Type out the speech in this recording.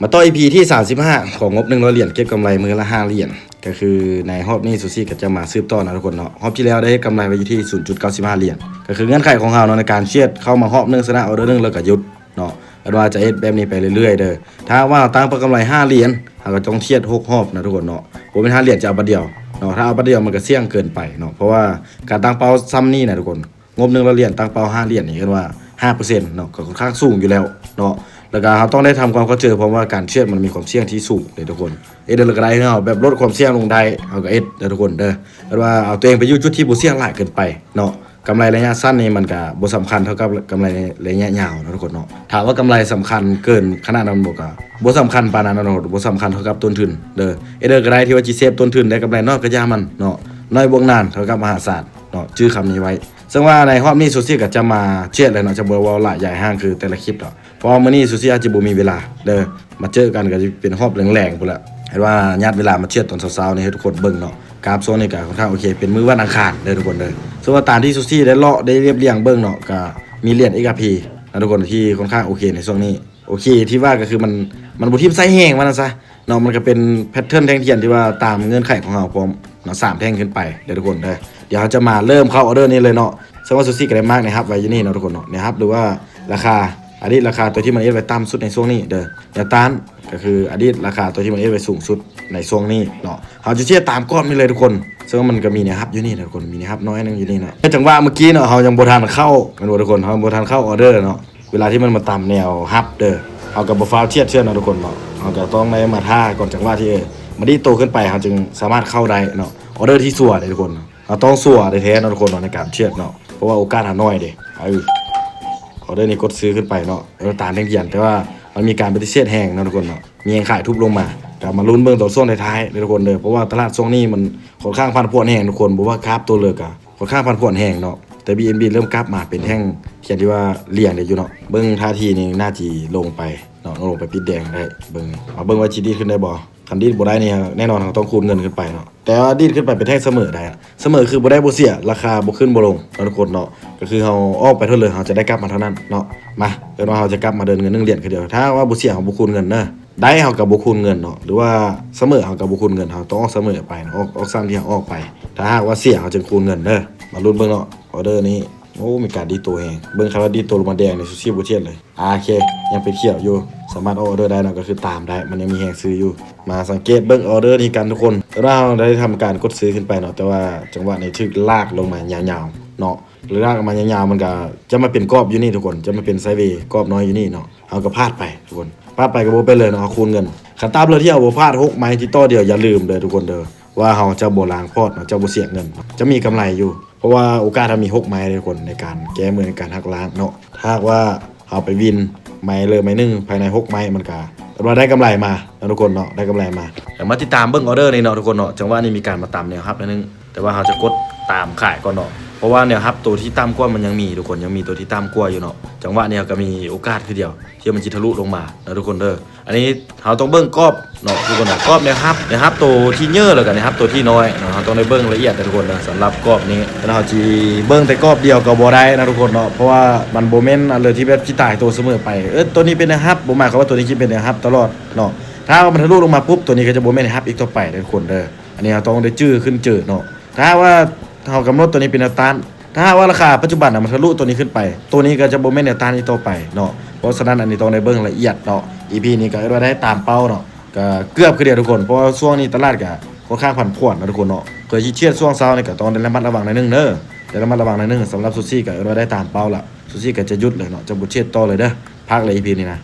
ມາຕໍ່ ອີພີ ທີສາມສິບຫ້າ ຂອງງົບໜຶ່ງຮ້ອຍຫຼຽນ ເກັບກຳໄລມື້ລະຫ້າຫຼຽນ. ກໍຄືໃນຮອບນີ້ ຊູຊິກໍຈະມາສືບຕໍ່ນະທຸກຄົນເນາະ. ຮອບທີ່ແລ້ວໄດ້ກຳໄລໄວ້ຢູ່ທີ່ສູນຈຸດເກົ້າສິບຫ້າຫຼຽນ. ກໍຄືເງື່ອນໄຂຂອງເຮົາເນາະ ໃນການເທຣດ ເຂົ້າມາຮອບໜຶ່ງ ຊະນະອອເດີໜຶ່ງ ແລ້ວກໍຢຸດເນາະ. ເອີ້ນວ່າຈະເຮັດແບບນີ້ໄປເລື້ອຍໆເດີ. ຖ້າຫາກວ່າເຮົາຕັ້ງເປົ້າກຳໄລຫ້າຫຼຽນ ເຮົາກໍຕ້ອງເທຣດຫົກຮອບນະທຸກຄົນເນາະ. ບໍ່ແມ່ນຫ້າຫຼຽນຈະເອົາບາດດຽວເນາະ. ຖ້າເອົາບາດດຽວມັນກໍສ່ຽງເກີນໄປເນາະ. ເພາະວ່າການຕັ້ງເປົ້າຊ່ຳນີ້ນະທຸກຄົນ ງົບໜຶ່ງຮ້ອຍຫຼຽນ ຕັ້ງເປົ້າຫ້າຫຼຽນນີ້ ເອີ້ນວ່າຫ້າເປີເຊັນເນາະ ກໍຄ່ອນຂ້າງສູງຢູ່ແລ້ວເນາະ. ແລ້ວກໍເຮົາຕ້ອງໄດ້ທຳຄວາມເຂົ້າໃຈ ເພາະວ່າການເທຣດມັນມີຄວາມສ່ຽງທີ່ສູງເດ້ທຸກຄົນ. ເຮັດແນວໃດກໍໄດ້ເນາະ ແບບລົດຄວາມສ່ຽງລົງໄດ້ ເຮົາກໍເຮັດເດີທຸກຄົນເດີ. ເອີ້ນວ່າເອົາຕົວເອງໄປຢູ່ຈຸດທີ່ບໍ່ສ່ຽງຫຼາຍເກີນໄປເນາະ. ກຳໄລໄລຍະສັ້ນນີ້ມັນກໍບໍ່ສຳຄັນເທົ່າກັບກຳໄລໄລຍະຍາວເນາະທຸກຄົນເນາະ. ຖາມວ່າກຳໄລສຳຄັນເກີນຂະໜາດນັ້ນບໍ່? ກໍບໍ່ສຳຄັນປານນັ້ນເນາະ ບໍ່ສຳຄັນເທົ່າກັບຕົ້ນທຶນເດີ. ເຮັດແນວໃດກໍໄດ້ທີ່ວ່າຊິເຊບຕົ້ນທຶນ ໄດ້ກຳໄລໜ້ອຍກໍຢ່າມັນເນາະ ນ້ອຍບວກນານເທົ່າກັບມະຫາສານເນາະ. ຈື່ຄຳນີ້ໄວ້. ເຊິ່ງວ່າໃນຮອບນີ້ ຊູຊິກໍຈະມາເທຣດແຫຼະເນາະ ຈະບໍ່ເວົ້າຫຼາຍໃຫຍ່ຫ້າງຄືແຕ່ລະຄລິບດອກ ເພາະວ່າມື້ນີ້ຊູຊິອາດຈະບໍ່ມີເວລາເດີ ມາເຈີກັນກໍຈະເປັນຮອບແລງໆພຸ້ນລະ. ເຫັນວ່າຍາດເວລາມາເທຣດຕອນເຊົ້າໆນີ້ໃຫ້ທຸກຄົນເບິ່ງເນາະ. ກາບຊ່ວງນີ້ກໍຄ່ອນຂ້າງໂອເຄ ເປັນມື້ວັນອັງຄານເດີທຸກຄົນເດີ. ເຊິ່ງວ່າຕາມທີ່ຊູຊິໄດ້ເລາະໄດ້ລຽບລຽງເບິ່ງເນາະ ກໍມີຫຼຽນ ເອັກອາພີ ນະທຸກຄົນ ທີ່ຄ່ອນຂ້າງໂອເຄໃນຊ່ວງນີ້. ໂອເຄ ທີ່ວ່າກໍຄືມັນ ມັນບໍ່ຖິ້ມໃສ່ແຮງວ່າຊັ້ນຊະເນາະ. ມັນກໍເປັນແພັດເທີນແທ່ງທຽນທີ່ວ່າຕາມເງື່ອນໄຂຂອງເຮົາພ້ອມເນາະ ສາມແທ່ງຂຶ້ນໄປເດີທຸກຄົນເດີ. ດຽວເຮົາຈະມາເລີ່ມເຂົ້າອອເດີນີ້ເລີຍເນາະ. ເຊິ່ງວ່າຊູຊິກໍໄດ້ມາກແນວຮັບໄວ້ຢູ່ນີ້ເນາະທຸກຄົນເນາະ. ແນວຮັບ ຫຼືວ່າລາຄາ ອາດຕາລາຄາຕົວທີ່ມັນເຮັດໄວ້ຕ່ຳສຸດໃນຊ່ວງນີ້ເດີ. ແນວຕ້ານກໍຄືອາດຕາລາຄາຕົວທີ່ມັນເຮັດໄວ້ສູງສຸດໃນຊ່ວງນີ້ເນາະ. ເຮົາຈະເທຣດຕາມກອບນີ້ເລີຍທຸກຄົນ. ເຊິ່ງວ່າມັນກໍມີແນວຮັບຢູ່ນີ້ນະທຸກຄົນ ມີແນວຮັບນ້ອຍໜຶ່ງຢູ່ນີ້ເນາະ. ໃນຈັງຫວະເມື່ອກີ້ເນາະ ເຮົາຍັງບໍ່ທັນເຂົ້າແມ່ນບໍ່ທຸກຄົນ ເຮົາບໍ່ທັນເຂົ້າອອເດີເນາະ. ເວລາທີ່ມັນມາຕຳແນວຮັບເດີ ເຮົາກໍບໍ່ຟ້າວເທຣດເທື່ອເນາະທຸກຄົນເນາະ. ເຮົາກໍຕ້ອງໄດ້ມາຖ້າກ່ອນ ຈັງຫວະທີ່ ເອີ ມັນດີດໂຕຂຶ້ນໄປ ເຮົາຈຶ່ງສາມາດເຂົ້າໄດ້ເນາະ. ອອເດີທີ່ຊົ່ວເດ້ທຸກຄົນ ເຮົາຕ້ອງຊົ່ວແທ້ໆເນາະທຸກຄົນເນາະ ໃນການເທຣດເນາະ. ເພາະວ່າໂອກາດເຮົາໜ້ອຍເດ້. ເອີ ອອເດີນີ້ກົດຊື້ຂຶ້ນໄປເນາະ ເອີ ຕາມແທ່ງທຽນ ແຕ່ວ່າມັນມີການປະຕິເສດແຮງເນາະທຸກຄົນເນາະ. ມີແຮງຂາຍທຸບລົງມາ ກໍມາລຸ້ນເບິ່ງຕອນຊ່ວງທ້າຍໆເດີທຸກຄົນເດີ. ເພາະວ່າຕະຫຼາດຊ່ວງນີ້ມັນຄ່ອນຂ້າງຜັນຜວນແຮງທຸກຄົນ ບໍ່ວ່າກາບຕົວເລີກກໍ ຄ່ອນຂ້າງຜັນຜວນແຮງເນາະ. ແຕ່ ບີເອັນບີ ເລີ່ມກັບມາເປັນແທ່ງທຽນທີ່ວ່າລຽງໄດ້ຢູ່ເນາະ. ເບິ່ງທ່າທີນີ້ໜ້າຊິລົງໄປເນາະ ລົງໄປປິດແດງໄດ້. ເບິ່ງ ມາເບິ່ງວ່າຊິດີດຂຶ້ນໄດ້ບໍ່? ຄັນດີດບໍ່ໄດ້ນີ້ ແນ່ນອນເຮົາຕ້ອງຄູນເງິນຂຶ້ນໄປເນາະ. ແຕ່ວ່າດີດຂຶ້ນໄປເປັນແທ່ງສະເໝີໄດ້ ສະເໝີຄືບໍ່ໄດ້ບໍ່ເສຍ ລາຄາບໍ່ຂຶ້ນບໍ່ລົງເນາະທຸກຄົນເນາະ. ກໍຄືເຮົາອອກໄປເທົ່າໃດ ເຮົາຈະໄດ້ກັບມາເທົ່ານັ້ນເນາະ. ມາ ເອີ້ນວ່າເຮົາຈະກັບມາເດີນເງິນໜຶ່ງຫຼຽນຄືດຽວ. ຖ້າຫາກວ່າບໍ່ເສຍ ເຮົາບໍ່ຄູນເງິນເດີ. ໄດ້ເຮົາກໍບໍ່ຄູນເງິນເນາະ ຫຼືວ່າສະເໝີເຮົາກໍບໍ່ຄູນເງິນ ເຮົາຕ້ອງອອກສະເໝີໄປເນາະ ອອກ ອອກຊ້ຳທີ່ເຮົາອອກໄປ. ຖ້າຫາກວ່າເສຍ ເຮົາຈຶ່ງຄູນເງິນເດີ. ມາລຸ້ນເບິ່ງເນາະ ອອເດີນີ້. ໂອ້ ມີການດີດໂຕແຮງ ເບິ່ງ ຄັນວ່າດີດໂຕລົງມາແດງນີ້ ຊູຊິບໍ່ເທຣດເລີຍ. ໂອເຄ ຍັງເປັນຂຽວຢູ່ ສາມາດອອກອອເດີໄດ້ເນາະ ກໍຄືຕາມໄດ້ ມັນຍັງມີແຮງຊື້ຢູ່. ມາສັງເກດເບິ່ງອອເດີນີ້ກັນທຸກຄົນ ເວລາເຮົາໄດ້ທຳການກົດຊື້ຂຶ້ນໄປເນາະ ແຕ່ວ່າຈັງຫວະນີ້ຖືກລາກລົງມາຍາວໆເນາະ. ລາກມາຍາວໆ ມັນກໍຈະມາເປັນກອບຢູ່ນີ້ທຸກຄົນ ຈະມາເປັນໄຊເວ ກອບນ້ອຍຢູ່ນີ້ເນາະ. ເຮົາກໍພາດໄປທຸກຄົນ ພາດໄປກໍບໍ່ເປັນເລີຍເນາະ ເຮົາຄູນເງິນ. ຄັນຕາບໃດທີ່ເຮົາບໍ່ພາດຫົກໄມ້ຕິດຕໍ່ດຽວ ຢ່າລືມເດີທຸກຄົນເດີ ວ່າເຮົາຈະບໍ່ລ້າງພອດເນາະ ຈະບໍ່ເສຍເງິນ ຈະມີກຳໄລຢູ່. ເພາະວ່າໂອກາດເຮົາມີຫົກໄມ້ເດ້ທຸກຄົນ ໃນການແກ້ມື ໃນການຫັກລ້າງເນາະ. ຖ້າຫາກວ່າເຮົາໄປວິນໄມ້ເລີໄມ້ໜຶ່ງພາຍໃນຫົກໄມ້ ມັນກະເອີ້ນວ່າໄດ້ກຳໄລມາເນາະທຸກຄົນເນາະ ໄດ້ກຳໄລມາ. ດຽວມາຕິດຕາມເບິ່ງອອເດີນີ້ເນາະທຸກຄົນເນາະ. ຈັງຫວະນີ້ມີການມາຕຳແນວຮັບໜ້ອຍໜຶ່ງ ແຕ່ວ່າເຮົາຈະກົດຕາມຂາຍກ່ອນເນາະ ເພາະວ່າແນວຮັບໂຕທີ່ຕ່ຳກວ່າມັນຍັງມີທຸກຄົນ ຍັງມີໂຕທີ່ຕ່ຳກວ່າຢູ່ເນາະ. ຈັງຫວະນີ້ເຮົາກໍມີໂອກາດຄືດຽວ ທີ່ມັນຊິທະລຸລົງມາເນາະທຸກຄົນເດີ. ອັນນີ້ເຮົາຕ້ອງເບິ່ງກອບເນາະທຸກຄົນເນາະ ກອບແນວຮັບ ແນວຮັບໂຕທີ່ເຍີ້ ແລ້ວກໍແນວຮັບໂຕທີ່ນ້ອຍເນາະ. ເຮົາຕ້ອງໄດ້ເບິ່ງລະອຽດເດີທຸກຄົນເດີ. ສຳລັບກອບນີ້ ຄັນເຮົາຊິເບິ່ງແຕ່ກອບດຽວກໍບໍ່ໄດ້ນະທຸກຄົນເນາະ ເພາະວ່າມັນບໍ່ແມ່ນອັນເລີຍທີ່ແບບຊິຕາຍໂຕສະເໝີໄປ. ເອີ ໂຕນີ້ເປັນແນວຮັບ ບໍ່ໝາຍຄວາມວ່າໂຕນີ້ຊິເປັນແນວຮັບຕະຫຼອດເນາະ. ຖ້າວ່າມັນທະລຸລົງມາປຸບ ໂຕນີ້ກໍຈະບໍ່ແມ່ນແນວຮັບອີກຕໍ່ໄປເດີທຸກຄົນເດີ. ອັນນີ້ເຮົາຕ້ອງໄດ້ຈື່ຂຶ້ນເຈີເນາະ. ຖ້າຫາກວ່າເຮົາກຳນົດໂຕນີ້ເປັນແນວຕ້ານ ຖ້າຫາກວ່າລາຄາປັດຈຸບັນນະ ມັນທະລຸໂຕນີ້ຂຶ້ນໄປ ໂຕນີ້ກໍຈະບໍ່ແມ່ນແນວຕ້ານອີກຕໍ່ໄປເນາະ. ເພາະສະນັ້ນ ອັນນີ້ຕ້ອງໄດ້ເບິ່ງລະອຽດເນາະ. ອີພີນີ້ກໍເອີ້ນວ່າໄດ້ຕາມເປົ້າເນາະ ກໍເກືອບຄືດຽວທຸກຄົນ ເພາະວ່າຊ່ວງນີ້ຕະຫຼາດກໍຄ່ອນຂ້າງຜັນຜວນເນາະທຸກຄົນເນາະ. ເພື່ອຊິເທຣດຊ່ວງເຊົ້ານີ້ ກໍຕ້ອງໄດ້ລະມັດລະວັງໜ້ອຍໜຶ່ງເດີ ໄດ້ລະມັດລະວັງໜ້ອຍໜຶ່ງ. ສຳລັບຊູຊິກໍເອີ້ນວ່າໄດ້ຕາມເປົ້າລະ ຊູຊິກໍຈະຢຸດເລີຍເນາະ ຈະບໍ່ເທຣດຕໍ່ເລີຍເດີ ພັກເລີຍ ອີພີນີ້ນະ.